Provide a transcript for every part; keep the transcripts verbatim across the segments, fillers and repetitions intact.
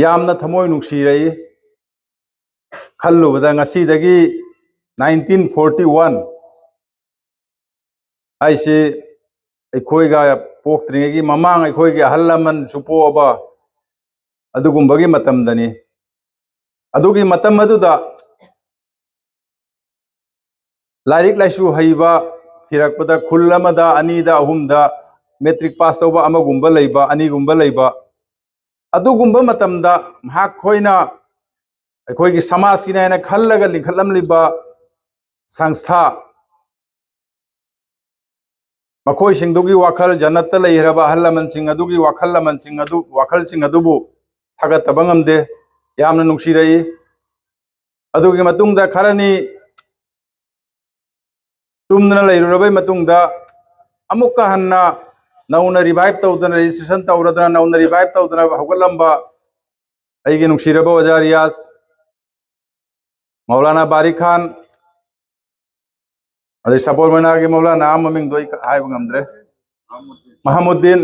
ꯌꯥꯝꯅ ꯊꯃꯣꯏ ꯅꯨꯡꯁꯤꯔꯛꯏ꯫ ꯈꯜꯂꯨꯕꯗ ꯉꯁꯤꯗꯒꯤ nineteen forty one ꯍꯥꯏꯁꯤ ꯑꯩꯈꯣꯏꯒ ꯄꯣꯛꯇ꯭ꯔꯤꯉꯩꯒꯤ ꯃꯃꯥꯡ ꯑꯩꯈꯣꯏꯒꯤ ꯑꯍꯜ ꯂꯃꯟꯁꯨ ꯄꯣꯛꯑꯕ ꯑꯗꯨꯒꯨꯝꯕꯒꯤ ꯃꯇꯝꯗꯅꯤ꯫ ꯑꯗꯨꯒꯤ ꯃꯇꯝ ꯑꯗꯨꯗ ꯂꯥꯏꯔꯤꯛ ꯂꯥꯏꯁꯨ ꯍꯩꯕ ꯊꯤꯔꯛꯄꯗ ꯈꯨꯜ ꯑꯃꯗ, ꯑꯅꯤꯗ, ꯑꯍꯨꯝꯗ ꯃꯦꯇ꯭ꯔꯤꯛ ꯄꯥꯁ ꯇꯧꯕ ꯑꯃꯒꯨꯝꯕ ꯂꯩꯕ, ꯑꯅꯤꯒꯨꯝꯕ ꯂꯩꯕ꯫ ꯑꯗꯨꯒꯨꯝꯕ ꯃꯇꯝꯗ ꯃꯍꯥꯛꯈꯣꯏꯅ ꯑꯩꯈꯣꯏꯒꯤ ꯁꯃꯥꯖꯀꯤꯅꯦ ꯍꯥꯏꯅ ꯈꯜꯂꯒ ꯂꯤꯡꯈꯠꯂꯝꯂꯤꯕ ꯁꯪꯁꯊꯥ, ꯃꯈꯣꯏꯁꯤꯡꯗꯨꯒꯤ ꯋꯥꯈꯜ, ꯖꯟꯅꯠꯇ ꯂꯩꯈ꯭ꯔꯕ ꯑꯍꯜ ꯂꯃꯟꯁꯤꯡ ꯑꯗꯨꯒꯤ ꯋꯥꯈꯜ ꯂꯃꯟꯁꯤꯡ ꯑꯗꯨ, ꯋꯥꯈꯜꯁꯤꯡ ꯑꯗꯨꯕꯨ ꯊꯥꯒꯠꯇꯕ ꯉꯝꯗꯦ꯫ ꯌꯥꯝꯅ ꯅꯨꯡꯁꯤꯔꯛꯏ꯫ ꯑꯗꯨꯒꯤ ꯃꯇꯨꯡꯗ ꯈꯔꯅꯤ ꯇꯨꯝꯗꯅ ꯂꯩꯔꯨꯔꯕꯩ ꯃꯇꯨꯡꯗ ꯑꯃꯨꯛꯀ ꯍꯟꯅ ꯅꯧꯅ revive ꯇꯧꯗꯅ, registration ꯇꯧꯔꯗꯅ, ꯅꯧꯅ revive ꯇꯧꯗꯅ ꯍꯧꯒꯠꯂꯝꯕ ꯑꯩꯒꯤ ꯅꯨꯡꯁꯤꯔꯕ ꯑꯣꯖꯥ ꯔꯤꯌꯥꯖ, ꯃꯧꯂꯥꯅꯥ ꯕꯥꯔꯤ ꯈꯥꯟ, ꯑꯗꯩ ꯁꯄꯣꯜ ꯃꯩꯅꯥꯒꯤ ꯃꯧꯂꯥꯅꯥ ꯃꯃꯤꯡꯗꯣ ꯑꯩ ꯍꯥꯏꯕ ꯉꯝꯗ꯭ꯔꯦ, ꯃꯍꯃꯨꯗꯤꯟ,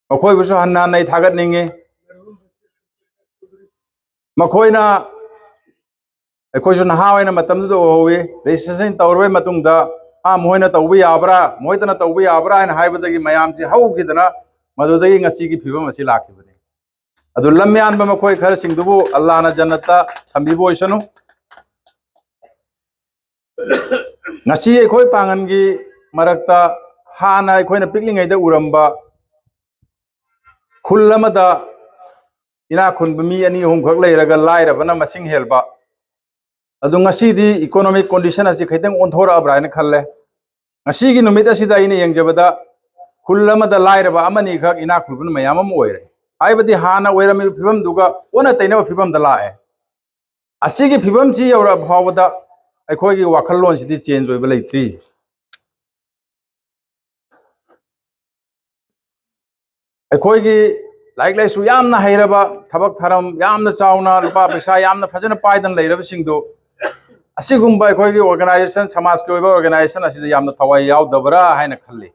ꯃꯈꯣꯏꯕꯨꯁꯨ ꯍꯟꯅ ꯍꯟꯅ ꯑꯩ ꯊꯥꯒꯠꯅꯤꯡꯉꯤ꯫ ꯃꯈꯣꯏꯅ ꯑꯩꯈꯣꯏꯁꯨ ꯅꯍꯥ ꯑꯣꯏꯅ ꯃꯇꯝꯗꯨꯗ ꯎꯍꯧꯋꯤ꯫ Registration ꯇꯧꯔꯕꯩ ꯃꯇꯨꯡꯗ, "ꯑꯥ, ꯃꯈꯣꯏꯅ ꯇꯧꯕ ꯌꯥꯕ꯭ꯔꯥ, ꯃꯈꯣꯏꯗꯅ ꯇꯧꯕ ꯌꯥꯕ꯭ꯔꯥ?" ꯍꯥꯏꯅ ꯍꯥꯏꯕꯗꯒꯤ ꯃꯌꯥꯝꯁꯤ ꯍꯧꯈꯤꯗꯅ ꯃꯗꯨꯗꯒꯤ ꯉꯁꯤꯒꯤ ꯐꯤꯕꯝ ꯑꯁꯤ ꯂꯥꯛꯈꯤꯕꯅꯤ꯫ ꯑꯗꯨ ꯂꯝꯌꯥꯟꯕ ꯃꯈꯣꯏ ꯈꯔꯁꯤꯡꯗꯨꯕꯨ ꯑꯜꯂꯥꯅ ꯖꯟꯅꯠꯇ ꯊꯝꯕꯤꯕ ꯑꯣꯏꯁꯅꯨ꯫ ꯉꯁꯤ ꯑꯩꯈꯣꯏ ꯄꯥꯡꯒꯜꯒꯤ ꯃꯔꯛꯇ ꯍꯥꯟꯅ ꯑꯩꯈꯣꯏꯅ ꯄꯤꯛꯂꯤꯉꯩꯗ ꯎꯔꯝꯕ ꯈꯨꯜ ꯑꯃꯗ ꯏꯅꯥꯛ ꯈꯨꯟꯕ ꯃꯤ ꯑꯅꯤ ꯑꯍꯨꯝꯈꯛ ꯂꯩꯔꯒ ꯂꯥꯏꯔꯕꯅ ꯃꯁꯤꯡ ꯍꯦꯜꯕ, ꯑꯗꯨ ꯉꯁꯤꯗꯤ economic condition ꯑꯁꯤ ꯈꯤꯇꯪ ꯑꯣꯟꯊꯣꯔꯛꯑꯕ꯭ꯔꯥ ꯍꯥꯏꯅ ꯈꯜꯂꯦ꯫ ꯉꯁꯤꯒꯤ ꯅꯨꯃꯤꯠ ꯑꯁꯤꯗ ꯑꯩꯅ ꯌꯦꯡꯖꯕꯗ ꯈꯨꯜ ꯑꯃꯗ ꯂꯥꯏꯔꯕ ꯑꯃꯅꯤꯈꯛ, ꯏꯅꯥꯛ ꯈꯨꯟꯕꯅ ꯃꯌꯥꯝ ꯑꯃ ꯑꯣꯏꯔꯦ꯫ ꯍꯥꯏꯕꯗꯤ ꯍꯥꯟꯅ ꯑꯣꯏꯔꯝꯃꯤꯕ ꯐꯤꯕꯝꯗꯨꯒ ꯑꯣꯟꯅ ꯇꯩꯅꯕ ꯐꯤꯕꯝꯗ ꯂꯥꯛꯑꯦ꯫ ꯑꯁꯤꯒꯤ ꯐꯤꯕꯝꯁꯤ ꯌꯧꯔꯛꯑꯕ ꯐꯥꯎꯕꯗ ꯑꯩꯈꯣꯏꯒꯤ ꯋꯥꯈꯜꯂꯣꯟꯁꯤꯗꯤ change ꯑꯣꯏꯕ ꯂꯩꯇ꯭ꯔꯤ꯫ ꯑꯩꯈꯣꯏꯒꯤ ꯂꯥꯏꯔꯤꯛ ꯂꯥꯏꯁꯨ ꯌꯥꯝꯅ ꯍꯩꯔꯕ, ꯊꯕꯛ ꯊꯧꯔꯝ ꯌꯥꯝꯅ ꯆꯥꯎꯅ, ꯂꯨꯄꯥ ꯄꯩꯁꯥ ꯌꯥꯝꯅ ꯐꯖꯅ ꯄꯥꯏꯗꯅ ꯂꯩꯔꯕꯁꯤꯡꯗꯨ ꯑꯁꯤꯒꯨꯝꯕ ꯑꯩꯈꯣꯏꯒꯤ organization, ꯁꯃꯥꯖꯀꯤ ꯑꯣꯏꯕ organization ꯑꯁꯤꯗ ꯌꯥꯝꯅ ꯊꯋꯥꯏ ꯌꯥꯎꯗꯕ꯭ꯔꯥ ꯍꯥꯏꯅ ꯈꯜꯂꯤ꯫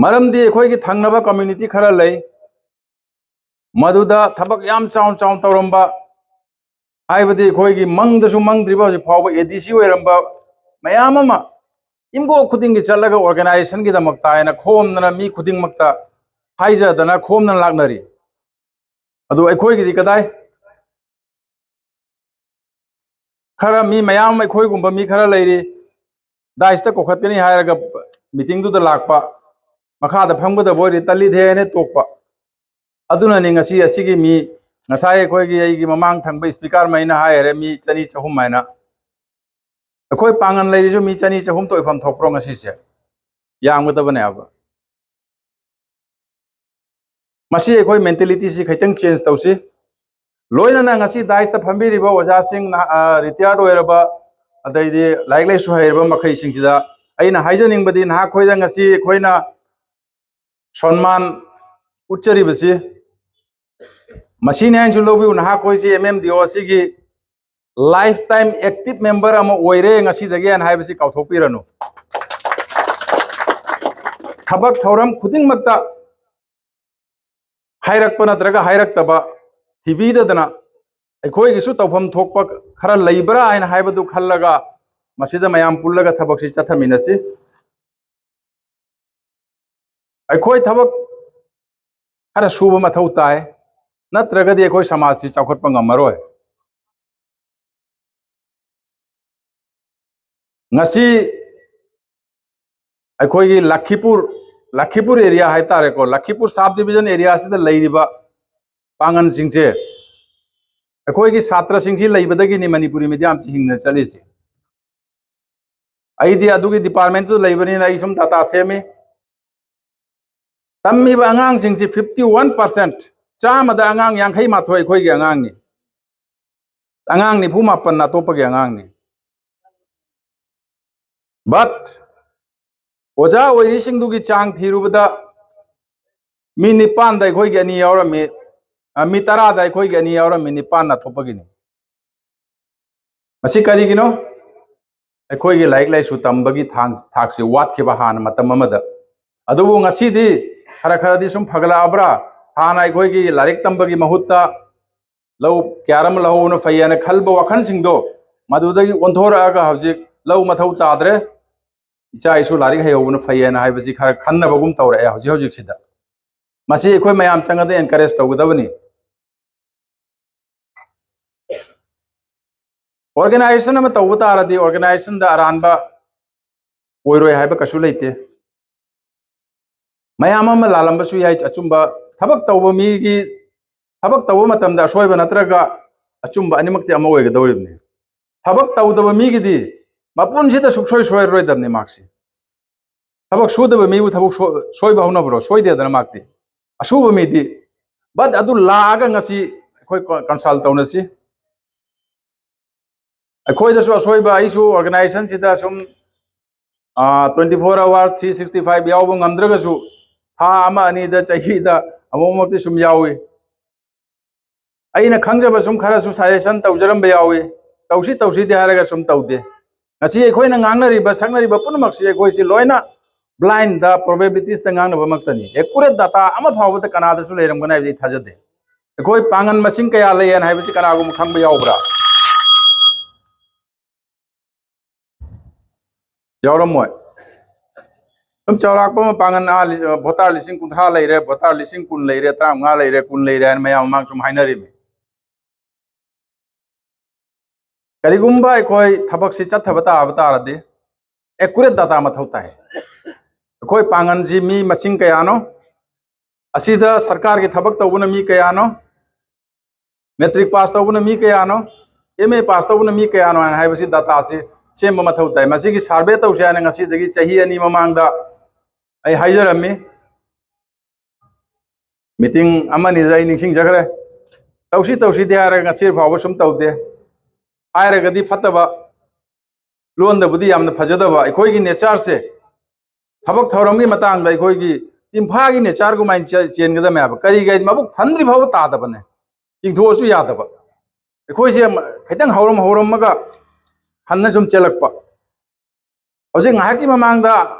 ꯃꯔꯝꯗꯤ ꯑꯩꯈꯣꯏꯒꯤ ꯊꯪꯅꯕ community ꯈꯔ ꯂꯩ, ꯃꯗꯨꯗ ꯊꯕꯛ ꯌꯥꯝ ꯆꯥꯎꯅ ꯆꯥꯎꯅ ꯇꯧꯔꯝꯕ, ꯍꯥꯏꯕꯗꯤ ꯑꯩꯈꯣꯏꯒꯤ ꯃꯪꯗꯁꯨ ꯃꯪꯗ꯭ꯔꯤꯕ ꯍꯧꯖꯤꯛ ꯐꯥꯎꯕ ꯑꯦ ꯗꯤ ꯁꯤ ꯑꯣꯏꯔꯝꯕ ꯃꯌꯥꯝ ꯑꯃ ꯏꯪꯀꯣꯛ ꯈꯨꯗꯤꯡꯒꯤ ꯆꯠꯂꯒ organization ꯒꯤꯗꯃꯛꯇ ꯍꯥꯏꯅ ꯈꯣꯝꯗꯅ ꯃꯤ ꯈꯨꯗꯤꯡꯃꯛꯇ ꯍꯥꯏꯖꯗꯅ ꯈꯣꯝꯗꯅ ꯂꯥꯛꯅꯔꯤ꯫ ꯑꯗꯨ ꯑꯩꯈꯣꯏꯒꯤꯗꯤ ꯀꯗꯥꯏ? ꯈꯔ ꯃꯤ ꯃꯌꯥꯝ ꯑꯃ ꯑꯩꯈꯣꯏꯒꯨꯝꯕ ꯃꯤ ꯈꯔ ꯂꯩꯔꯤ, dais ꯇ ꯀꯧꯈꯠꯀꯅꯤ ꯍꯥꯏꯔꯒ meeting ꯗꯨꯗ ꯂꯥꯛꯄ, ꯃꯈꯥꯗ ꯐꯝꯒꯗꯕ ꯑꯣꯏꯔꯗꯤ ꯇꯜꯂꯤꯗꯦ ꯍꯥꯏꯅ ꯇꯣꯛꯄ꯫ ꯑꯗꯨꯅꯅꯤ ꯉꯁꯤ ꯑꯁꯤꯒꯤ ꯃꯤ, ꯉꯁꯥꯏ ꯑꯩꯈꯣꯏꯒꯤ ꯑꯩꯒꯤ ꯃꯃꯥꯡ ꯊꯪꯕ speaker ꯃꯩꯅ ꯍꯥꯏꯔꯦ ꯃꯤ ꯆꯅꯤ ꯆꯍꯨꯝ ꯍꯥꯏꯅ꯫ ꯑꯩꯈꯣꯏ ꯄꯥꯡꯒꯜ ꯂꯩꯔꯤꯁꯨ ꯃꯤ ꯆꯅꯤ ꯆꯍꯨꯝ ꯇꯣꯏꯐꯝ ꯊꯣꯛꯄ꯭ꯔꯣ ꯉꯁꯤꯁꯦ? ꯌꯥꯝꯒꯗꯕꯅꯦ ꯍꯥꯏꯕ꯫ ꯃꯁꯤ ꯑꯩꯈꯣꯏ mentality ꯁꯤ ꯈꯤꯇꯪ change ꯇꯧꯁꯤ꯫ ꯂꯣꯏꯅꯅ ꯉꯁꯤ dais ꯇ ꯐꯝꯕꯤꯔꯤꯕ ꯑꯣꯖꯥꯁꯤꯡ, ꯅꯍꯥ-, ꯑ, retired ꯑꯣꯏꯔꯕ, ꯑꯗꯩꯗꯤ ꯂꯥꯏꯔꯤꯛ ꯂꯥꯏꯁꯨ ꯍꯩꯔꯕ ꯃꯈꯩꯁꯤꯡꯁꯤꯗ ꯑꯩꯅ ꯍꯥꯏꯖꯅꯤꯡꯕꯗꯤ, ꯅꯍꯥꯛꯈꯣꯏꯗ ꯉꯁꯤ ꯑꯩꯈꯣꯏꯅ ꯁꯣꯟꯃꯥꯟ ꯎꯠꯆꯔꯤꯕꯁꯤ ꯃꯁꯤꯅꯤ ꯍꯥꯏꯅꯁꯨ ꯂꯧꯕꯤꯌꯨ꯫ ꯅꯍꯥꯛꯈꯣꯏꯁꯤ M M D O ꯑꯁꯤꯒꯤ lifetime active member ꯑꯃ ꯑꯣꯏꯔꯦ ꯉꯁꯤꯗꯒꯤ ꯍꯥꯏꯅ ꯍꯥꯏꯕꯁꯤ ꯀꯥꯎꯊꯣꯛꯄꯤꯔꯅꯨ꯫ ꯊꯕꯛ ꯊꯧꯔꯝ ꯈꯨꯗꯤꯡꯃꯛꯇ ꯍꯥꯏꯔꯛꯄ ꯅꯠꯇ꯭ꯔꯒ ꯍꯥꯏꯔꯛꯇꯕ ꯊꯤꯕꯤꯗꯗꯅ, ꯑꯩꯈꯣꯏꯒꯤꯁꯨ ꯇꯧꯐꯝ ꯊꯣꯛꯄ ꯈꯔ ꯂꯩꯕ꯭ꯔꯥ ꯍꯥꯏꯅ ꯍꯥꯏꯕꯗꯨ ꯈꯜꯂꯒ, ꯃꯁꯤꯗ ꯃꯌꯥꯝ ꯄꯨꯜꯂꯒ ꯊꯕꯛꯁꯤ ꯆꯠꯊꯃꯤꯟꯅꯁꯤ꯫ ꯑꯩꯈꯣꯏ ꯊꯕꯛ ꯈꯔ ꯁꯨꯕ ꯃꯊꯧ ꯇꯥꯏ, ꯅꯠꯇ꯭ꯔꯒꯗꯤ ꯑꯩꯈꯣꯏ ꯁꯃꯥꯖꯁꯤ ꯆꯥꯎꯈꯠꯄ ꯉꯝꯃꯔꯣꯏ꯫ ꯉꯁꯤ ꯑꯩꯈꯣꯏꯒꯤ ꯂꯈꯤꯄꯨꯔ, ꯂꯈꯤꯄꯨꯔ area ꯍꯥꯏꯇꯥꯔꯦꯀꯣ, ꯂꯈꯤꯄꯨꯔ sub division area ꯑꯁꯤꯗ ꯂꯩꯔꯤꯕ ꯄꯥꯡꯒꯜꯁꯤꯡꯁꯦ, ꯑꯩꯈꯣꯏꯒꯤ ꯁꯥꯇ꯭ꯔꯁꯤꯡꯁꯤ ꯂꯩꯕꯗꯒꯤꯅꯤ ꯃꯅꯤꯄꯨꯔꯤ medium ꯁꯤ ꯍꯤꯡꯅ ꯆꯠꯂꯤꯁꯦ꯫ ꯑꯩꯗꯤ ꯑꯗꯨꯒꯤ department ꯇꯨ ꯂꯩꯕꯅꯤꯅ ꯑꯩ ꯁꯨꯝ data ꯁꯦꯝꯃꯤ꯫ ꯇꯝꯃꯤꯕ ꯑꯉꯥꯡꯁꯤꯡꯁꯤ fifty one percent, ꯆꯥꯝꯃꯗ ꯑꯉꯥꯡ ꯌꯥꯡꯈꯩ ꯃꯥꯊꯣꯏ ꯑꯩꯈꯣꯏꯒꯤ ꯑꯉꯥꯡꯅꯤ꯫ ꯑꯉꯥꯡ ꯅꯤꯐꯨ ꯃꯥꯄꯟ ꯑꯇꯣꯞꯄꯒꯤ ꯑꯉꯥꯡꯅꯤ꯫ But ꯑꯣꯖꯥ ꯑꯣꯏꯔꯤꯁꯤꯡꯗꯨꯒꯤ ꯆꯥꯡ ꯊꯤꯔꯨꯕꯗ ꯃꯤ ꯅꯤꯄꯥꯟꯗ ꯑꯩꯈꯣꯏꯒꯤ ꯑꯅꯤ ꯌꯥꯎꯔꯝꯃꯤ, ꯑ, ꯃꯤ ꯇꯔꯥꯗ ꯑꯩꯈꯣꯏꯒꯤ ꯑꯅꯤ ꯌꯥꯎꯔꯝꯃꯤ, ꯅꯤꯄꯥꯟꯅ ꯑꯇꯣꯞꯄꯒꯤꯅꯤ꯫ ꯃꯁꯤ ꯀꯔꯤꯒꯤꯅꯣ? ꯑꯩꯈꯣꯏꯒꯤ ꯂꯥꯏꯔꯤꯛ ꯂꯥꯏꯁꯨ ꯇꯝꯕꯒꯤ ꯊꯥꯡ-, ꯊꯥꯛꯁꯤ ꯋꯥꯠꯈꯤꯕ ꯍꯥꯟꯅ ꯃꯇꯝ ꯑꯃꯗ꯫ ꯑꯗꯨꯕꯨ ꯉꯁꯤꯗꯤ ꯈꯔ ꯈꯔꯗꯤ ꯁꯨꯝ ꯐꯒꯠꯂꯛꯑꯕ꯭ꯔꯥ ꯍꯥꯟꯅ ꯑꯩꯈꯣꯏꯒꯤ ꯂꯥꯏꯔꯤꯛ ꯇꯝꯕꯒꯤ ꯃꯍꯨꯠꯇ ꯂꯧ ꯀꯌꯥꯔ ꯑꯃ ꯂꯧꯍꯧꯕꯅ ꯐꯩ ꯍꯥꯏꯅ ꯈꯟꯕ ꯋꯥꯈꯜꯁꯤꯡꯗꯣ ꯃꯗꯨꯗꯒꯤ ꯑꯣꯟꯊꯣꯔꯛꯑꯒ ꯍꯧꯖꯤꯛ ꯂꯧ ꯃꯊꯧ ꯇꯥꯗ꯭ꯔꯦ, ꯏꯆꯥ ꯏꯁꯨ ꯂꯥꯏꯔꯤꯛ ꯍꯩꯍꯧꯕꯅ ꯐꯩ ꯍꯥꯏꯅ ꯍꯥꯏꯕꯁꯤ ꯈꯔ ꯈꯟꯅꯕꯒꯨꯝ ꯇꯧꯔꯛꯑꯦ ꯍꯧꯖꯤꯛ ꯍꯧꯖꯤꯛꯁꯤꯗ꯫ ꯃꯁꯤ ꯑꯩꯈꯣꯏ ꯃꯌꯥꯝ ꯆꯪꯉꯗ encourage ꯇꯧꯒꯗꯕꯅꯤ꯫ Organization ꯑꯃ ꯇꯧꯕ ꯇꯥꯔꯗꯤ organizationꯗ ꯑꯔꯥꯟꯕ ꯑꯣꯏꯔꯣꯏ ꯍꯥꯏꯕ ꯀꯩꯁꯨ ꯂꯩꯇꯦ꯫ ꯃꯌꯥꯝ ꯑꯃ ꯂꯥꯜꯂꯝꯕꯁꯨ ꯌꯥꯏ, ꯑꯆꯨꯝꯕ ꯊꯕꯛ ꯇꯧꯕ ꯃꯤꯒꯤ, ꯊꯕꯛ ꯇꯧꯕ ꯃꯇꯝꯗ ꯑꯁꯣꯏꯕ ꯅꯠꯇ꯭ꯔꯒ ꯑꯆꯨꯝꯕ ꯑꯅꯤꯃꯛꯇꯤ ꯑꯃ ꯑꯣꯏꯒꯗꯧꯔꯤꯕꯅꯤ꯫ ꯊꯕꯛ ꯇꯧꯗꯕ ꯃꯤꯒꯤꯗꯤ ꯃꯄꯨꯟꯁꯤꯗ ꯁꯨꯛꯁꯣꯏ ꯁꯣꯏꯔꯔꯣꯏꯗꯕꯅꯤ ꯃꯍꯥꯛꯁꯤ꯫ ꯊꯕꯛ ꯁꯨꯗꯕ ꯃꯤꯕꯨ ꯊꯕꯛ ꯁꯣ-, ꯁꯣꯏꯕ ꯍꯧꯅꯕ꯭ꯔꯣ? ꯁꯣꯏꯗꯦꯗꯅ ꯃꯍꯥꯛꯇꯤ꯫ ꯑꯁꯨꯕ ꯃꯤꯗꯤ꯫ But ꯑꯗꯨ ꯂꯥꯛꯑꯒ ꯉꯁꯤ ꯑꯩꯈꯣꯏ ꯀꯣ-, consult ꯇꯧꯅꯁꯤ꯫ ꯑꯩꯈꯣꯏꯗꯁꯨ ꯑꯁꯣꯏꯕ, ꯑꯩꯁꯨ organizationꯁꯤꯗ ꯁꯨꯝ, ꯑꯥ, twenty four hour three sixty five ꯌꯥꯎꯕ ꯉꯝꯗ꯭ꯔꯒꯁꯨ ꯊꯥ ꯑꯃ ꯑꯅꯤꯗ, ꯆꯍꯤꯗ ꯑꯃꯨꯛꯃꯨꯛꯇꯤ ꯁꯨꯝ ꯌꯥꯎꯏ꯫ ꯑꯩꯅ ꯈꯪꯖꯕ ꯁꯨꯝ ꯈꯔꯁꯨ suggestion ꯇꯧꯖꯔꯝꯕ ꯌꯥꯎꯏ꯫ ꯇꯧꯁꯤ ꯇꯧꯁꯤꯗꯤ ꯍꯥꯏꯔꯒ ꯁꯨꯝ ꯇꯧꯗꯦ꯫ ꯉꯁꯤ ꯑꯩꯈꯣꯏꯅ ꯉꯥꯡꯅꯔꯤꯕ ꯁꯛꯅꯔꯤꯕ ꯄꯨꯝꯅꯃꯛꯁꯤ ꯑꯩꯈꯣꯏꯁꯤ ꯂꯣꯏꯅ blindꯇ, probabilitiesꯇ ꯉꯥꯡꯅꯕꯃꯛꯇꯅꯤ꯫ Accurate data ꯑꯃ ꯐꯥꯎꯕꯗ ꯀꯅꯥꯗꯁꯨ ꯂꯩꯔꯝꯒꯅꯤ ꯍꯥꯏꯕꯁꯤ ꯑꯩ ꯊꯥꯖꯗꯦ꯫ ꯑꯩꯈꯣꯏ ꯄꯥꯡꯒꯜ ꯃꯁꯤꯡ ꯀꯌꯥ ꯂꯩ ꯍꯥꯏꯅ ꯍꯥꯏꯕꯁꯤ ꯀꯅꯥꯒꯨꯝꯕ ꯈꯪꯕ ꯌꯥꯎꯕ꯭ꯔꯥ? ꯌꯥꯎꯔꯝꯃꯣꯏ꯫ ꯁꯨꯝ ꯆꯥꯎꯔꯥꯛꯄ ꯑꯃ ꯄꯥꯡꯒꯜ, ꯑꯥ, ꯂꯤ-, voter ꯂꯤꯁꯤꯡ ꯀꯨꯟꯊ꯭ꯔꯥ ꯂꯩꯔꯦ, voter ꯂꯤꯁꯤꯡ ꯀꯨꯟ ꯂꯩꯔꯦ, ꯇꯔꯥꯃꯉꯥ ꯂꯩꯔꯦ, ꯀꯨꯟ ꯂꯩꯔꯦ ꯍꯥꯏꯅ ꯃꯌꯥꯝ ꯃꯃꯥꯡ ꯁꯨꯝ ꯍꯥꯏꯅꯔꯤꯃꯤ꯫ ꯀꯔꯤꯒꯨꯝꯕ ꯑꯩꯈꯣꯏ ꯊꯕꯛꯁꯤ ꯆꯠꯊꯕ ꯇꯥꯕ ꯇꯥꯔꯗꯤ accurate data ꯃꯊꯧ ꯇꯥꯏ꯫ ꯑꯩꯈꯣꯏ ꯄꯥꯡꯒꯜꯁꯤ ꯃꯤ ꯃꯁꯤꯡ ꯀꯌꯥꯅꯣ? ꯑꯁꯤꯗ ꯁꯔꯀꯥꯔꯒꯤ ꯊꯕꯛ ꯇꯧꯕꯅ ꯃꯤ ꯀꯌꯥꯅꯣ? Matric pass ꯇꯧꯕꯅ ꯃꯤ ꯀꯌꯥꯅꯣ? M A pass ꯇꯧꯕꯅ ꯃꯤ ꯀꯌꯥꯅꯣ ꯍꯥꯏꯅ ꯍꯥꯏꯕꯁꯤ dataꯁꯤ ꯁꯦꯝꯕ ꯃꯊꯧ ꯇꯥꯏ꯫ ꯃꯁꯤꯒꯤ survey ꯇꯧꯁꯦ ꯍꯥꯏꯅ ꯉꯁꯤꯗꯒꯤ ꯆꯍꯤ ꯑꯅꯤ ꯃꯃꯥꯡꯗ ꯑꯩ ꯍꯥꯏꯖꯔꯝꯃꯤ꯫ Meeting ꯑꯃꯅꯤꯗ ꯑꯩ ꯅꯤꯡꯁꯤꯡꯖꯈ꯭ꯔꯦ꯫ ꯇꯧꯁꯤ ꯇꯧꯁꯤꯗꯤ ꯍꯥꯏꯔꯒ ꯉꯁꯤ ꯐꯥꯎꯕ ꯁꯨꯝ ꯇꯧꯗꯦ꯫ ꯍꯥꯏꯔꯒꯗꯤ ꯐꯠꯇꯕ, ꯂꯣꯟꯗꯕꯨꯗꯤ ꯌꯥꯝꯅ ꯐꯖꯗꯕ꯫ ꯑꯩꯈꯣꯏꯒꯤ natureꯁꯦ, ꯊꯕꯛ ꯊꯧꯔꯝꯒꯤ ꯃꯇꯥꯡꯗ ꯑꯩꯈꯣꯏꯒꯤ ꯇꯤꯟꯐꯥꯒꯤ natureꯒꯨꯃꯥꯏꯅ ꯆꯦ-, ꯆꯦꯟꯒꯗꯕꯅꯦ ꯍꯥꯏꯕ꯫ ꯀꯔꯤꯒꯤ ꯍꯥꯏꯗꯤ ꯃꯕꯨꯛ ꯊꯟꯗ꯭ꯔꯤ ꯐꯥꯎꯕ ꯇꯥꯗꯕꯅꯦ, ꯆꯤꯡꯊꯣꯛꯑꯁꯨ ꯌꯥꯗꯕ꯫ ꯑꯩꯈꯣꯏꯁꯦ ꯃ-, ꯈꯤꯇꯪ ꯍꯧꯔꯝ ꯍꯧꯔꯝꯃꯒ ꯍꯟꯅ ꯁꯨꯝ ꯆꯦꯜꯂꯛꯄ꯫ ꯍꯧꯖꯤꯛ ꯉꯥꯏꯍꯥꯛꯀꯤ ꯃꯃꯥꯡꯗ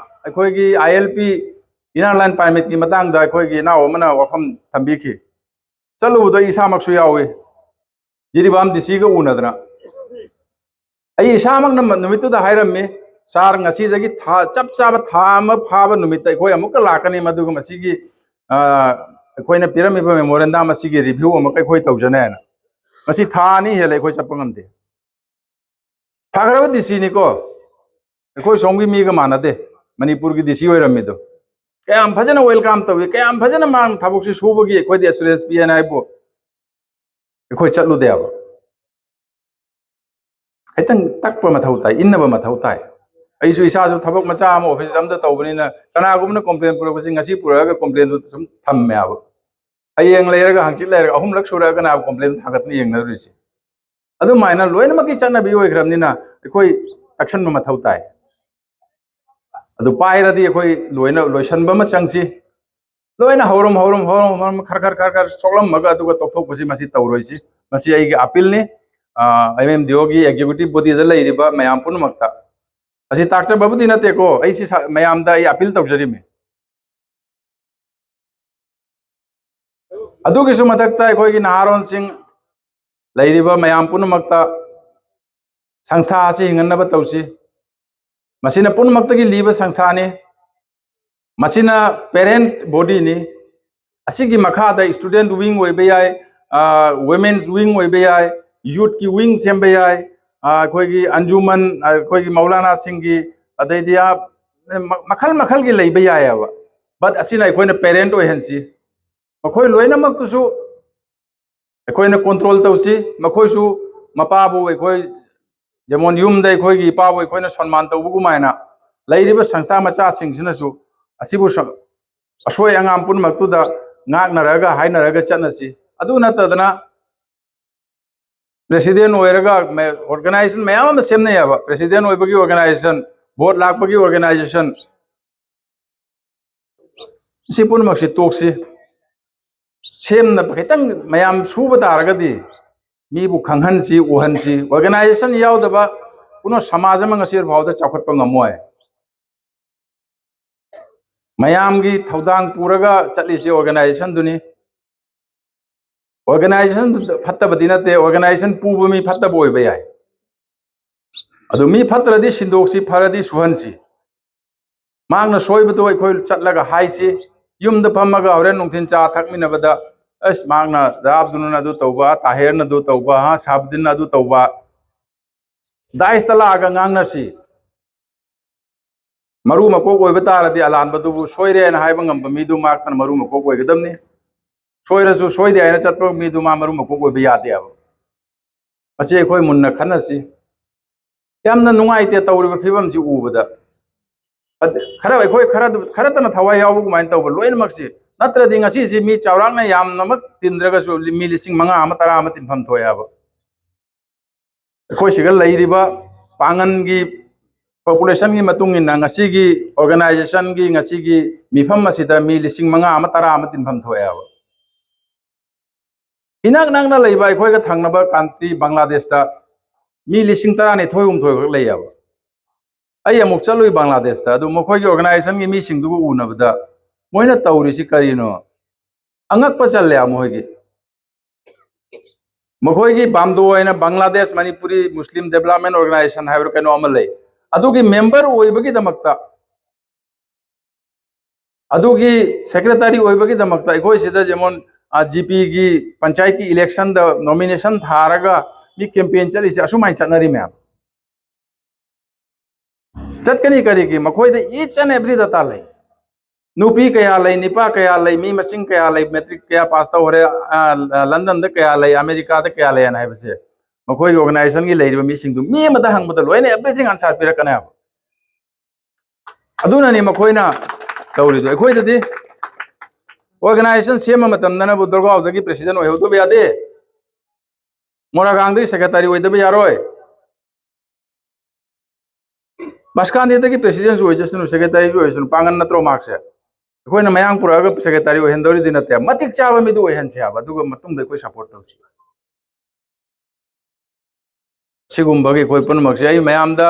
ꯑꯩꯈꯣꯏꯒꯤ I L P Inner Line Permitꯀꯤ ꯃꯇꯥꯡꯗ ꯑꯩꯈꯣꯏꯒꯤ ꯏꯅꯥꯎ ꯑꯃꯅ ꯋꯥꯐꯝ ꯊꯝꯕꯤꯈꯤ꯫ ꯆꯠꯂꯨꯕꯗꯣ ꯑꯩ ꯏꯁꯥꯃꯛꯁꯨ ꯌꯥꯎꯏ, ꯖꯤꯔꯤꯕꯥꯝ ꯗꯤ ꯁꯤꯒ ꯎꯅꯗꯅ꯫ ꯑꯩ ꯏꯁꯥꯃꯛꯅ ꯅꯨꯃꯤꯠꯇꯨꯗ ꯍꯥꯏꯔꯝꯃꯤ, "ꯁꯥꯔ, ꯉꯁꯤꯗꯒꯤ ꯊꯥ, ꯆꯞ ꯆꯥꯕ ꯊꯥ ꯑꯃ ꯐꯥꯕ ꯅꯨꯃꯤꯠꯇ ꯑꯩꯈꯣꯏ ꯑꯃꯨꯛꯀ ꯂꯥꯛꯀꯅꯤ, ꯃꯗꯨꯒ ꯃꯁꯤꯒꯤ, ꯑ, ꯑꯩꯈꯣꯏꯅ ꯄꯤꯔꯝꯃꯤꯕ memorandum ꯑꯁꯤꯒꯤ review ꯑꯃꯨꯛꯀ ꯑꯩꯈꯣꯏ ꯇꯧꯖꯅꯤ" ꯍꯥꯏꯅ꯫ ꯉꯁꯤ ꯊꯥ ꯑꯅꯤ ꯍꯦꯜꯂꯦ ꯑꯩꯈꯣꯏ ꯆꯠꯄ ꯉꯝꯗꯦ꯫ ꯐꯈ꯭ꯔꯕ ꯗꯤ ꯁꯤꯅꯤꯀꯣ, ꯑꯩꯈꯣꯏ ꯁꯣꯝꯒꯤ ꯃꯤꯒ ꯃꯥꯟꯅꯗꯦ, ꯃꯅꯤꯄꯨꯔꯒꯤ ꯗꯤ ꯁꯤ ꯑꯣꯏꯔꯝꯃꯤꯗꯣ꯫ ꯀꯌꯥꯝ ꯐꯖꯅ welcome ꯇꯧꯏ, ꯀꯌꯥꯝ ꯐꯖꯅ ꯃꯥꯅ ꯊꯕꯛꯁꯤ ꯁꯨꯕꯒꯤ ꯑꯩꯈꯣꯏꯗ assurance ꯄꯤ ꯍꯥꯏꯅ ꯍꯥꯏꯕꯨ ꯑꯩꯈꯣꯏ ꯆꯠꯂꯨꯗꯦꯕ꯫ ꯈꯤꯇꯪ ꯇꯛꯄ ꯃꯊꯧ ꯇꯥꯏ, ꯏꯟꯅꯕ ꯃꯊꯧ ꯇꯥꯏ꯫ ꯑꯩꯁꯨ ꯏꯁꯥꯁꯨ ꯊꯕꯛ ꯃꯆꯥ ꯑꯃ office ꯑꯃꯗ ꯇꯧꯕꯅꯤꯅ, ꯀꯅꯥꯒꯨꯝꯕꯅ complain ꯄꯨꯔꯛꯄꯁꯤ ꯉꯁꯤ ꯄꯨꯔꯛꯑꯒ complainꯗꯨ ꯁꯨꯝ ꯊꯝꯃꯦꯕ꯫ ꯍꯌꯦꯡ ꯂꯩꯔꯒ, ꯍꯪꯆꯤꯠ ꯂꯩꯔꯒ, ꯑꯍꯨꯝꯂꯛ ꯁꯨꯔꯛꯑꯒ ꯀꯅꯥ complain ꯊꯥꯡꯒꯠꯇꯅ ꯌꯦꯡꯅꯔꯨꯔꯤꯁꯤ? ꯑꯗꯨꯃꯥꯏꯅ ꯂꯣꯏꯅꯃꯛꯀꯤ ꯆꯠꯅꯕꯤ ꯑꯣꯏꯈ꯭ꯔꯕꯅꯤꯅ ꯑꯩꯈꯣꯏ ꯇꯛꯁꯟꯕ ꯃꯊꯧ ꯇꯥꯏ꯫ ꯑꯗꯨ ꯄꯥꯏꯔꯗꯤ ꯑꯩꯈꯣꯏ ꯂꯣꯏꯅ ꯂꯣꯏꯁꯟꯕ ꯑꯃ ꯆꯪꯁꯤ꯫ ꯂꯣꯏꯅ ꯍꯧꯔꯝ ꯍꯧꯔꯝ ꯍꯧꯔꯝ ꯍꯧꯔꯝ ꯈꯔ ꯈꯔ ꯈꯔ ꯈꯔ ꯁꯣꯛꯂꯝꯃꯒ ꯑꯗꯨꯒ ꯇꯣꯛꯊꯣꯛꯄꯁꯤ, ꯃꯁꯤ ꯇꯧꯔꯣꯏꯁꯤ꯫ ꯃꯁꯤ ꯑꯩꯒꯤ appealꯅꯤ꯫ ꯑ, MMDOꯒꯤ executive bodyꯗ ꯂꯩꯔꯤꯕ ꯃꯌꯥꯝ ꯄꯨꯝꯅꯃꯛꯇ꯫ ꯑꯁꯤ ꯇꯥꯛꯆꯕꯕꯨꯗꯤ ꯅꯠꯇꯦꯀꯣ, ꯑꯩ ꯁꯤ ꯁꯥ-, ꯃꯌꯥꯝꯗ ꯑꯩ appeal ꯇꯧꯖꯔꯤꯃꯤ꯫ ꯑꯗꯨꯒꯤꯁꯨ ꯃꯊꯛꯇ ꯑꯩꯈꯣꯏꯒꯤ ꯅꯍꯥꯔꯣꯟꯁꯤꯡ ꯂꯩꯔꯤꯕ ꯃꯌꯥꯝ ꯄꯨꯝꯅꯃꯛꯇ ꯁꯪꯁꯊꯥ ꯑꯁꯤ ꯍꯤꯡꯍꯟꯅꯕ ꯇꯧꯁꯤ꯫ ꯃꯁꯤꯅ ꯄꯨꯝꯅꯃꯛꯇꯒꯤ ꯂꯤꯕ ꯁꯪꯁꯊꯥꯅꯤ꯫ ꯃꯁꯤꯅ parent bodyꯅꯤ꯫ ꯑꯁꯤꯒꯤ ꯃꯈꯥꯗ student wing ꯑꯣꯏꯕ ꯌꯥꯏ, ꯑ, women's wing ꯑꯣꯏꯕ ꯌꯥꯏ, youthꯀꯤ wing ꯁꯦꯝꯕ ꯌꯥꯏ, ꯑ, ꯑꯩꯈꯣꯏꯒꯤ ꯑꯟꯖꯨꯃꯟ, ꯑ, ꯑꯩꯈꯣꯏꯒꯤ ꯃꯧꯂꯥꯅꯥꯁꯤꯡꯒꯤ, ꯑꯗꯩꯗꯤ, ꯑ, ꯃ-, ꯃꯈꯜ ꯃꯈꯜꯒꯤ ꯂꯩꯕ ꯌꯥꯏꯑꯕ꯫ But ꯑꯁꯤꯅ ꯑꯩꯈꯣꯏꯅ parent ꯑꯣꯏꯍꯟꯁꯤ꯫ ꯃꯈꯣꯏ ꯂꯣꯏꯅꯃꯛꯇꯨꯁꯨ ꯑꯩꯈꯣꯏꯅ control ꯇꯧꯁꯤ꯫ ꯃꯈꯣꯏꯁꯨ ꯃꯄꯥꯕꯨ ꯑꯩꯈꯣꯏ, ꯖꯦꯃꯣꯟ ꯌꯨꯝꯗ ꯑꯩꯈꯣꯏꯒꯤ ꯏꯄꯥꯕꯨ ꯑꯩꯈꯣꯏꯅ ꯁꯟꯃꯥꯟ ꯇꯧꯕꯒꯨꯃꯥꯏꯅ, ꯂꯩꯔꯤꯕ ꯁꯪꯁꯊꯥ ꯃꯆꯥꯁꯤꯡꯁꯤꯅꯁꯨ ꯑꯁꯤꯕꯨ ꯁ-, ꯑꯁꯣꯏ ꯑꯉꯥꯝ ꯄꯨꯝꯅꯃꯛꯇꯨꯗ ꯉꯥꯛꯅꯔꯒ, ꯍꯥꯏꯅꯔꯒ ꯆꯠꯅꯁꯤ꯫ ꯑꯗꯨ ꯅꯠꯇꯗꯅ president ꯑꯣꯏꯔꯒ ꯃ-, organization ꯃꯌꯥꯝ ꯑꯃ ꯁꯦꯝꯅꯩꯌꯦꯕ꯫ President ꯑꯣꯏꯕꯒꯤ organization, vote ꯂꯥꯛꯄꯒꯤ organization, ꯁꯤ ꯄꯨꯝꯅꯃꯛꯁꯤ ꯇꯣꯛꯁꯤ꯫ ꯁꯦꯝꯅꯕ ꯈꯤꯇꯪ ꯃꯌꯥꯝ ꯁꯨꯕ ꯇꯥꯔꯒꯗꯤ ꯃꯤꯕꯨ ꯈꯪꯍꯟꯁꯤ, ꯎꯍꯟꯁꯤ꯫ Organization ꯌꯥꯎꯗꯕ ꯄꯨꯝꯅꯃꯛ ꯁꯃꯥꯖ ꯑꯃ ꯉꯁꯤ ꯐꯥꯎꯗ ꯆꯥꯎꯈꯠꯄ ꯉꯝꯃꯣꯏ꯫ ꯃꯌꯥꯝꯒꯤ ꯊꯧꯗꯥꯡ ꯄꯨꯔꯒ ꯆꯠꯂꯤꯁꯤ organization ꯗꯨꯅꯤ꯫ Organization ꯐꯠꯇꯕꯗꯤ ꯅꯠꯇꯦ, organization ꯄꯨꯕ ꯃꯤ ꯐꯠꯇꯕ ꯑꯣꯏꯕ ꯌꯥꯏ꯫ ꯑꯗꯨ ꯃꯤ ꯐꯠꯇ꯭ꯔꯗꯤ ꯁꯤꯟꯗꯣꯛꯁꯤ, ꯐꯔꯗꯤ ꯁꯨꯍꯟꯁꯤ꯫ ꯃꯍꯥꯛꯅ ꯁꯣꯏꯕꯗꯣ ꯑꯩꯈꯣꯏ ꯆꯠꯂꯒ ꯍꯥꯏꯁꯤ꯫ ꯌꯨꯝꯗ ꯐꯝꯃꯒ ꯍꯣꯔꯦꯟ ꯅꯨꯡꯊꯤꯜ ꯆꯥ ꯊꯛꯃꯤꯟꯅꯕꯗ, "ꯑꯁ, ꯃꯍꯥꯛꯅ, ꯖꯥ ꯑꯕꯗꯨꯜꯅ ꯑꯗꯨ ꯇꯧꯕ, ꯇꯥꯍꯤꯔꯅ ꯑꯗꯨ ꯇꯧꯕ, ꯍꯥ, ꯁꯥꯍꯕꯨꯗꯤꯟꯅ ꯑꯗꯨ ꯇꯧꯕ"꯫ Dais ꯇ ꯂꯥꯛꯑꯒ ꯉꯥꯡꯅꯁꯤ꯫ ꯃꯔꯨ ꯃꯀꯣꯛ ꯑꯣꯏꯕ ꯇꯥꯔꯗꯤ ꯑꯂꯥꯟꯕꯗꯨꯕꯨ ꯁꯣꯏꯔꯦꯅ ꯍꯥꯏꯕ ꯉꯝꯕ ꯃꯤꯗꯨ ꯃꯍꯥꯛꯅ ꯃꯔꯨ ꯃꯀꯣꯛ ꯑꯣꯏꯒꯗꯕꯅꯤ꯫ ꯁꯣꯏꯔꯁꯨ ꯁꯣꯏꯗꯦ ꯍꯥꯏꯅ ꯆꯠꯄ ꯃꯤꯗꯨ ꯃꯥ ꯃꯔꯨ ꯃꯀꯣꯛ ꯑꯣꯏꯕ ꯌꯥꯗꯦꯕ꯫ ꯃꯁꯤ ꯑꯩꯈꯣꯏ ꯃꯨꯟꯅ ꯈꯟꯅꯁꯤ꯫ ꯌꯥꯝꯅ ꯅꯨꯡꯉꯥꯏꯇꯦ ꯇꯧꯔꯤꯕ ꯐꯤꯕꯝꯁꯤ ꯎꯕꯗ꯫ ꯑꯗ ꯈꯔ ꯑꯩꯈꯣꯏ ꯈꯔ, ꯈꯔꯇꯅ ꯊꯋꯥꯏ ꯌꯥꯎꯕ ꯑꯗꯨꯃꯥꯏꯅ ꯇꯧꯕ ꯂꯣꯏꯅꯃꯛꯁꯤ꯫ ꯅꯠꯇ꯭ꯔꯗꯤ ꯉꯁꯤꯁꯤ ꯃꯤ ꯆꯥꯎꯔꯥꯛꯅ ꯌꯥꯝꯅꯃꯛ ꯇꯤꯟꯗ꯭ꯔꯒꯁꯨ ꯃꯤ ꯂꯤꯁꯤꯡ ꯃꯉꯥ ꯑꯃ, ꯇꯔꯥ ꯑꯃ ꯇꯤꯟꯐꯝ ꯊꯣꯛꯑꯦꯕ꯫ ꯑꯩꯈꯣꯏ ꯁꯤꯒ ꯂꯩꯔꯤꯕ ꯄꯥꯡꯒꯟꯒꯤ population ꯒꯤ ꯃꯇꯨꯡ ꯏꯟꯅ ꯉꯁꯤꯒꯤ organization ꯒꯤ ꯉꯁꯤꯒꯤ ꯃꯤꯐꯝ ꯑꯁꯤꯗ ꯃꯤ ꯂꯤꯁꯤꯡ ꯃꯉꯥ ꯑꯃ, ꯇꯔꯥ ꯑꯃ ꯇꯤꯟꯐꯝ ꯊꯣꯛꯑꯦꯕ꯫ ꯏꯅꯛ ꯅꯛꯅ ꯂꯩꯕ ꯑꯩꯈꯣꯏꯒ ꯊꯪꯅꯕ country ꯕꯪꯒ꯭ꯂꯥꯗꯦꯁꯇ ꯃꯤ ꯂꯤꯁꯤꯡ ꯇꯔꯥꯅꯤꯊꯣꯏ ꯍꯨꯝꯗꯣꯏ ꯈꯛ ꯂꯩꯌꯦꯕ꯫ ꯑꯩ ꯑꯃꯨꯛ ꯆꯠꯂꯨꯏ ꯕꯪꯒ꯭ꯂꯥꯗꯦꯁꯇ, ꯑꯗꯨ ꯃꯈꯣꯏꯒꯤ organization ꯒꯤ ꯃꯤꯁꯤꯡꯗꯨꯒ ꯎꯅꯕꯗ ꯃꯣꯏꯅ ꯇꯧꯔꯤꯁꯤ ꯀꯔꯤꯅꯣ? ꯑꯉꯛꯄ ꯆꯜꯂꯦ ꯃꯣꯏꯒꯤ꯫ ꯃꯈꯣꯏꯒꯤ BAMDO ꯍꯥꯏꯅ Bangladesh Manipuri Muslim Development Organisation ꯍꯥꯏꯕ꯭ꯔꯥ ꯀꯩꯅꯣ ꯑꯃ ꯂꯩ, ꯑꯗꯨꯒꯤ member ꯑꯣꯏꯕꯒꯤꯗꯃꯛꯇ, ꯑꯗꯨꯒꯤ secretary ꯑꯣꯏꯕꯒꯤꯗꯃꯛꯇ ꯑꯩꯈꯣꯏ ꯁꯤꯗ ꯖꯦꯃꯣꯟ, ꯑ, ꯖꯤ ꯄꯤ ꯒꯤ ꯄꯟꯆꯥꯌꯠꯀꯤ election ꯗ nomination ꯊꯥꯔꯒ ꯃꯤ campaign ꯆꯠꯂꯤꯁꯦ ꯑꯁꯨꯃꯥꯏꯅ ꯆꯠꯅꯔꯤ ꯃꯌꯥꯝ꯫ ꯆꯠꯀꯅꯤ ꯀꯔꯤꯒꯤ? ꯃꯈꯣꯏꯗ each and every data ꯂꯩ꯫ ꯅꯨꯄꯤ ꯀꯌꯥ ꯂꯩ, ꯅꯨꯄꯥ ꯀꯌꯥ ꯂꯩ, ꯃꯤ ꯃꯁꯤꯡ ꯀꯌꯥ ꯂꯩ, matric ꯀꯌꯥ pass ꯇꯧꯈ꯭ꯔꯦ, ꯑ, ꯑ, London ꯗ ꯀꯌꯥ ꯂꯩ, America ꯗ ꯀꯌꯥ ꯂꯩ ꯍꯥꯏꯅ ꯍꯥꯏꯕꯁꯦ ꯃꯈꯣꯏꯒꯤ organization ꯒꯤ ꯂꯩꯔꯤꯕ ꯃꯤꯁꯤꯡꯗꯨ ꯃꯤ ꯑꯃꯗ ꯍꯪꯕꯗ ꯂꯣꯏꯅ everything answer ꯄꯤꯔꯛꯀꯅꯦꯕ꯫ ꯑꯗꯨꯅꯅꯤ ꯃꯈꯣꯏꯅ ꯇꯧꯔꯤꯗꯣ꯫ ꯑꯩꯈꯣꯏꯗꯗꯤ organization ꯁꯦꯝꯕ ꯃꯇꯝꯗꯅꯕꯨ ꯗꯣꯔꯒꯥꯎꯗꯒꯤ president ꯑꯣꯏꯍꯧꯗꯕ ꯌꯥꯗꯦ, ꯃꯣꯔꯥꯒꯥꯡꯗꯒꯤ secretary ꯑꯣꯏꯗꯕ ꯌꯥꯔꯣꯏ, ꯃꯁꯀꯥꯟꯗꯤꯗꯒꯤ president ꯁꯨ ꯑꯣꯏꯖꯁꯅꯨ, secretary ꯁꯨ ꯑꯣꯏꯖꯁꯅꯨ, ꯄꯥꯡꯒꯟ ꯅꯠꯇ꯭ꯔꯣ ꯃꯍꯥꯛꯁꯦ? ꯑꯩꯈꯣꯏꯅ ꯃꯌꯥꯡ ꯄꯨꯔꯛꯑꯒ secretary ꯑꯣꯏꯍꯟꯗꯧꯔꯤꯗꯤ ꯅꯠꯇꯦ, ꯃꯇꯤꯛ ꯆꯥꯕ ꯃꯤꯗꯨ ꯑꯣꯏꯍꯟꯁꯦ ꯍꯥꯏꯕ, ꯑꯗꯨꯒ ꯃꯇꯨꯡꯗ ꯑꯩꯈꯣꯏ support ꯇꯧꯁꯤ꯫ ꯁꯤꯒꯨꯝꯕꯒꯤ ꯑꯩꯈꯣꯏ ꯄꯨꯝꯅꯃꯛꯁꯦ ꯑꯩ ꯃꯌꯥꯝꯗ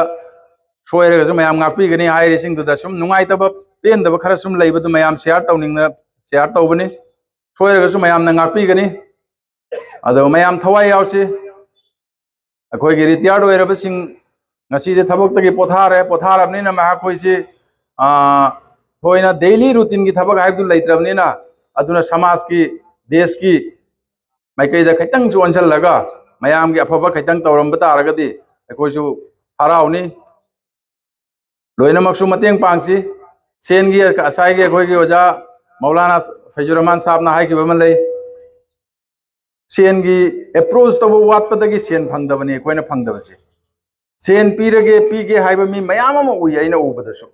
ꯁꯣꯏꯔꯒꯁꯨ ꯃꯌꯥꯝ ꯉꯥꯛꯄꯤꯒꯅꯤ ꯍꯥꯏꯔꯤꯁꯤꯡꯗꯨꯗ ꯁꯨꯝ ꯅꯨꯡꯉꯥꯏꯇꯕ ꯄꯦꯟꯗꯕ ꯈꯔ ꯁꯨꯝ ꯂꯩꯕꯗꯨ ꯃꯌꯥꯝ ꯁꯤꯌꯥꯔ ꯇꯧꯅꯤꯡꯗꯅ ꯁꯤꯌꯥꯔ ꯇꯧꯕꯅꯤ꯫ ꯁꯣꯏꯔꯒꯁꯨ ꯃꯌꯥꯝꯅ ꯉꯥꯛꯄꯤꯒꯅꯤ꯫ ꯑꯗꯣ ꯃꯌꯥꯝ ꯊꯋꯥꯏ ꯌꯥꯎꯁꯤ꯫ ꯑꯩꯈꯣꯏꯒꯤ ꯔꯤꯇꯤꯌꯥꯔꯗ ꯑꯣꯏꯔꯕꯁꯤꯡ ꯉꯁꯤꯗꯤ ꯊꯕꯛꯇꯒꯤ ꯄꯣꯊꯥꯔꯦ꯫ ꯄꯣꯊꯥꯔꯕꯅꯤꯅ ꯃꯍꯥꯛꯈꯣꯏꯁꯤ, ꯑꯥ, ꯊꯣꯏꯅ ꯗꯦꯂꯤ ꯔꯨꯇꯤꯟꯒꯤ ꯊꯕꯛ ꯍꯥꯏꯕꯗꯨ ꯂꯩꯇ꯭ꯔꯕꯅꯤꯅ, ꯑꯗꯨꯅ ꯁꯃꯥꯖꯀꯤ, ꯗꯦꯁꯀꯤ ꯃꯥꯏꯀꯩꯗ ꯈꯤꯇꯪꯁꯨ ꯑꯣꯟꯁꯤꯜꯂꯒ ꯃꯌꯥꯝꯒꯤ ꯑꯐꯕ ꯈꯤꯇꯪ ꯇꯧꯔꯝꯕ ꯇꯥꯔꯒꯗꯤ ꯑꯩꯈꯣꯏꯁꯨ ꯍꯔꯥꯎꯅꯤ꯫ ꯂꯣꯏꯅꯃꯛꯁꯨ ꯃꯇꯦꯡ ꯄꯥꯡꯁꯤ꯫ ꯁꯦꯟꯒꯤ, ꯉꯁꯥꯏꯒꯤ ꯑꯩꯈꯣꯏꯒꯤ ꯑꯣꯖꯥ ꯃꯧꯂꯥꯅꯥ ꯐꯩꯖꯨꯔ ꯔꯍꯃꯥꯟ ꯁꯥꯍꯕꯅ ꯍꯥꯏꯈꯤꯕ ꯑꯃ ꯂꯩ, ꯁꯦꯟꯒꯤ ꯑꯦꯄ꯭ꯔꯣꯆ ꯇꯧꯕ ꯋꯥꯠꯄꯗꯒꯤ ꯁꯦꯟ ꯐꯪꯗꯕꯅꯤ ꯑꯩꯈꯣꯏꯅ ꯐꯪꯗꯕꯁꯦ꯫ ꯁꯦꯟ ꯄꯤꯔꯒꯦ, ꯄꯤꯒꯦ ꯍꯥꯏꯕ ꯃꯤ ꯃꯌꯥꯝ ꯑꯃ ꯎꯏ ꯑꯩꯅ ꯎꯕꯗꯁꯨ꯫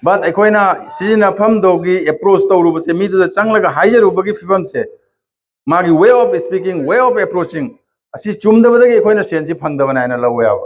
But ꯑꯩꯈꯣꯏꯅ ꯁꯤꯖꯤꯟꯅꯐꯝꯗꯨꯒꯤ ꯑꯦꯄ꯭ꯔꯣꯆ ꯇꯧꯔꯨꯕꯁꯦ, ꯃꯤꯗꯨꯗ ꯆꯪꯂꯒ ꯍꯥꯏꯖꯔꯨꯕꯒꯤ ꯐꯤꯕꯝꯁꯦ, ꯃꯥꯒꯤ way of speaking, way of approaching ꯑꯁꯤ ꯆꯨꯝꯗꯕꯗꯒꯤ ꯑꯩꯈꯣꯏꯅ ꯁꯦꯟꯁꯤ ꯐꯪꯗꯕꯅꯦ ꯍꯥꯏꯅ ꯂꯧꯋꯦꯕ꯫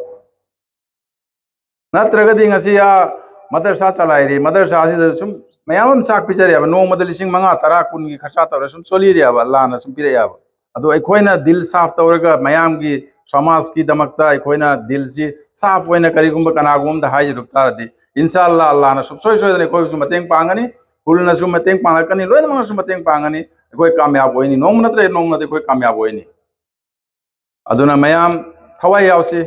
ꯅꯠꯇ꯭ꯔꯒꯗꯤ ꯉꯁꯤ ꯑꯥ ꯃꯗꯔꯁꯥ ꯆꯂꯥꯏꯔꯤ, ꯃꯗꯔꯁꯥ ꯑꯁꯤꯗ ꯁꯨꯝ ꯃꯌꯥꯝ ꯑꯃ ꯆꯥꯛ ꯄꯤꯖꯔꯦꯕ, ꯅꯣꯡꯃꯗ ꯂꯤꯁꯤꯡ ꯃꯉꯥ, ꯇꯔꯥ, ꯀꯨꯟꯒꯤ ꯈꯔꯆꯥ ꯇꯧꯔ ꯁꯨꯝ ꯆꯣꯜꯂꯤꯔꯦꯕ, ꯑꯜꯂꯥꯅ ꯁꯨꯝ ꯄꯤꯔꯛꯑꯦꯕ꯫ ꯑꯗꯣ ꯑꯩꯈꯣꯏꯅ ꯗꯤꯜ ꯁꯥꯐ ꯇꯧꯔꯒ ꯃꯌꯥꯝꯒꯤ ꯁꯃꯥꯖꯀꯤꯗꯃꯛꯇ ꯑꯩꯈꯣꯏꯅ ꯗꯤꯜꯁꯤ ꯁꯥꯐ ꯑꯣꯏꯅ ꯀꯔꯤꯒꯨꯝꯕ ꯀꯅꯥꯒꯨꯝꯕ ꯑꯝꯗ ꯍꯥꯏꯖꯔꯨꯕ ꯇꯥꯔꯗꯤ, ꯏꯟꯁꯥ ꯑꯜꯂꯥ, ꯑꯜꯂꯥꯅ ꯁꯨꯡꯁꯣꯏ ꯁꯣꯏꯗꯅ ꯑꯩꯈꯣꯏꯕꯨꯁꯨ ꯃꯇꯦꯡ ꯄꯥꯡꯒꯅꯤ, ꯈꯨꯜꯅꯁꯨ ꯃꯇꯦꯡ ꯄꯥꯡꯂꯛꯀꯅꯤ, ꯂꯣꯏꯅꯃꯛꯅꯁꯨ ꯃꯇꯦꯡ ꯄꯥꯡꯒꯅꯤ꯫ ꯑꯩꯈꯣꯏ ꯀꯥꯃꯌꯥꯕ ꯑꯣꯏꯅꯤ, ꯅꯣꯡꯃ ꯅꯠꯇ꯭ꯔꯒ ꯅꯣꯡꯃꯗꯤ ꯑꯩꯈꯣꯏ ꯀꯥꯃꯌꯥꯕ ꯑꯣꯏꯅꯤ꯫ ꯑꯗꯨꯅ ꯃꯌꯥꯝ ꯊꯋꯥꯏ ꯌꯥꯎꯁꯤ,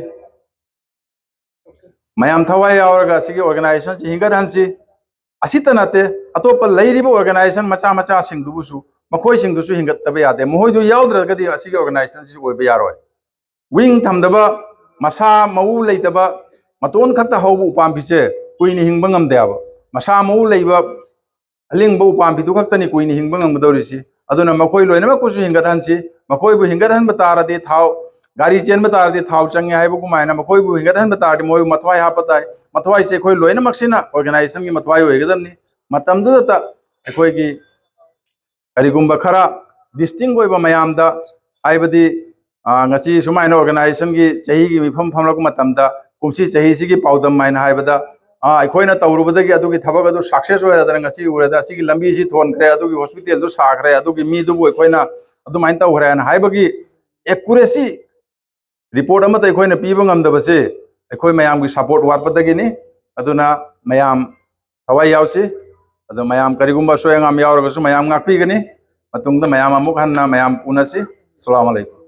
ꯃꯌꯥꯝ ꯊꯋꯥꯏ ꯌꯥꯎꯔꯒ ꯑꯁꯤꯒꯤ ꯑꯣꯔꯒꯅꯥꯏꯖꯦꯁꯟꯁꯤ ꯍꯤꯡꯒꯠꯍꯟꯁꯤ꯫ ꯑꯁꯤꯇ ꯅꯠꯇꯦ, ꯑꯇꯣꯞꯄ ꯂꯩꯔꯤꯕ ꯑꯣꯔꯒꯅꯥꯏꯖꯦꯁꯟ ꯃꯆꯥ ꯃꯆꯥꯁꯤꯡꯗꯨꯕꯨꯁꯨ, ꯃꯈꯣꯏꯁꯤꯡꯗꯨꯁꯨ ꯍꯤꯡꯒꯠꯇꯕ ꯌꯥꯗꯦ꯫ ꯃꯈꯣꯏꯗꯨ ꯌꯥꯎꯗ꯭ꯔꯒꯗꯤ ꯑꯁꯤꯒꯤ ꯑꯣꯔꯒꯅꯥꯏꯖꯦꯁꯟꯁꯤ ꯑꯣꯏꯕ ꯌꯥꯔꯣꯏ꯫ ꯋꯤꯡ ꯊꯝꯗꯕ, ꯃꯁꯥ ꯃꯎ ꯂꯩꯇꯕ, ꯃꯇꯣꯟ ꯈꯛꯇ ꯍꯧꯕ ꯎꯄꯥꯝꯕꯤꯁꯦ ꯀꯨꯏꯅ ꯍꯤꯡꯕ ꯉꯝꯗꯦ ꯍꯥꯏꯕ꯫ ꯃꯁꯥ ꯃꯎ ꯂꯩꯕ ꯑꯂꯤꯡꯕ ꯎꯄꯥꯝꯕꯤꯗꯨ ꯈꯛꯇꯅꯤ ꯀꯨꯏꯅ ꯍꯤꯡꯕ ꯉꯝꯒꯗꯧꯔꯤꯁꯤ꯫ ꯑꯗꯨꯅ ꯃꯈꯣꯏ ꯂꯣꯏꯅꯃꯛꯄꯨꯁꯨ ꯍꯤꯡꯒꯠꯍꯟꯁꯤ꯫ ꯃꯈꯣꯏꯕꯨ ꯍꯤꯡꯒꯠꯍꯟꯕ ꯇꯥꯔꯗꯤ ꯊꯥꯎ, ꯒꯥꯔꯤ ꯆꯦꯟꯕ ꯇꯥꯔꯗꯤ ꯊꯥꯎ ꯆꯪꯉꯦ ꯍꯥꯏꯕꯒꯨꯃꯥꯏꯅ, ꯃꯈꯣꯏꯕꯨ ꯍꯤꯡꯒꯠꯍꯟꯕ ꯇꯥꯔꯗꯤ ꯃꯣꯏꯕꯨ ꯃꯊ꯭ꯋꯥꯏ ꯍꯥꯞꯄ ꯇꯥꯏ꯫ ꯃꯊ꯭ꯋꯥꯏꯁꯦ ꯑꯩꯈꯣꯏ ꯂꯣꯏꯅꯃꯛꯁꯤꯅ ꯑꯣꯔꯒꯅꯥꯏꯖꯦꯁꯟꯒꯤ ꯃꯊ꯭ꯋꯥꯏ ꯑꯣꯏꯒꯗꯕꯅꯤ꯫ ꯃꯇꯝꯗꯨꯗꯇ ꯑꯩꯈꯣꯏꯒꯤ ꯀꯔꯤꯒꯨꯝꯕ ꯈꯔ ꯗꯤꯁꯇꯤꯡ ꯑꯣꯏꯕ ꯃꯌꯥꯝꯗ, ꯍꯥꯏꯕꯗꯤ, ꯑ, ꯉꯁꯤ ꯁꯨꯃꯥꯏꯅ ꯑꯣꯔꯒꯅꯥꯏꯖꯦꯁꯟꯒꯤ ꯆꯍꯤꯒꯤ ꯃꯤꯐꯝ ꯐꯝꯂꯛꯄ ꯃꯇꯝꯗ, ꯀꯨꯝꯁꯤ ꯆꯍꯤꯁꯤꯒꯤ ꯄꯥꯎꯗꯝ ꯍꯥꯏꯅ ꯍꯥꯏꯕꯗ, ꯑ, ꯑꯩꯈꯣꯏꯅ ꯇꯧꯔꯨꯕꯗꯒꯤ ꯑꯗꯨꯒꯤ ꯊꯕꯛ ꯑꯗꯨ ꯁꯛꯁꯦꯁ ꯑꯣꯏꯔꯗꯅ ꯉꯁꯤ ꯎꯔꯗ, ꯑꯁꯤꯒꯤ ꯂꯝꯕꯤꯁꯤ ꯊꯣꯟꯈ꯭ꯔꯦ, ꯑꯗꯨꯒꯤ ꯍꯣꯁꯄꯤꯇꯥꯜꯗꯨ ꯁꯥꯈ꯭ꯔꯦ, ꯑꯗꯨꯒꯤ ꯃꯤꯗꯨꯕꯨ ꯑꯩꯈꯣꯏꯅ ꯑꯗꯨꯃꯥꯏꯅ ꯇꯧꯈ꯭ꯔꯦ ꯍꯥꯏꯅ ꯍꯥꯏꯕꯒꯤ ꯑꯦꯀꯨꯔꯦꯁꯤ ꯔꯤꯄꯣꯔꯠ ꯑꯃꯠꯇ ꯑꯩꯈꯣꯏꯅ ꯄꯤꯕ ꯉꯝꯗꯕꯁꯤ ꯑꯩꯈꯣꯏ ꯃꯌꯥꯝꯒꯤ ꯁꯄꯣꯔꯠ ꯋꯥꯠꯄꯗꯒꯤꯅꯤ꯫ ꯑꯗꯨꯅ ꯃꯌꯥꯝ ꯊꯋꯥꯏ ꯌꯥꯎꯁꯤ꯫ ꯑꯗꯣ ꯃꯌꯥꯝ ꯀꯔꯤꯒꯨꯝꯕ ꯑꯁꯣꯏ ꯑꯉꯥꯝ ꯌꯥꯎꯔꯒꯁꯨ ꯃꯌꯥꯝ ꯉꯥꯛꯄꯤꯒꯅꯤ꯫ ꯃꯇꯨꯡꯗ ꯃꯌꯥꯝ ꯑꯃꯨꯛ ꯍꯟꯅ ꯃꯌꯥꯝ ꯎꯅꯁꯤ꯫ ꯑꯁꯂꯥꯃꯨ ꯑꯂꯩꯀꯨꯝ꯫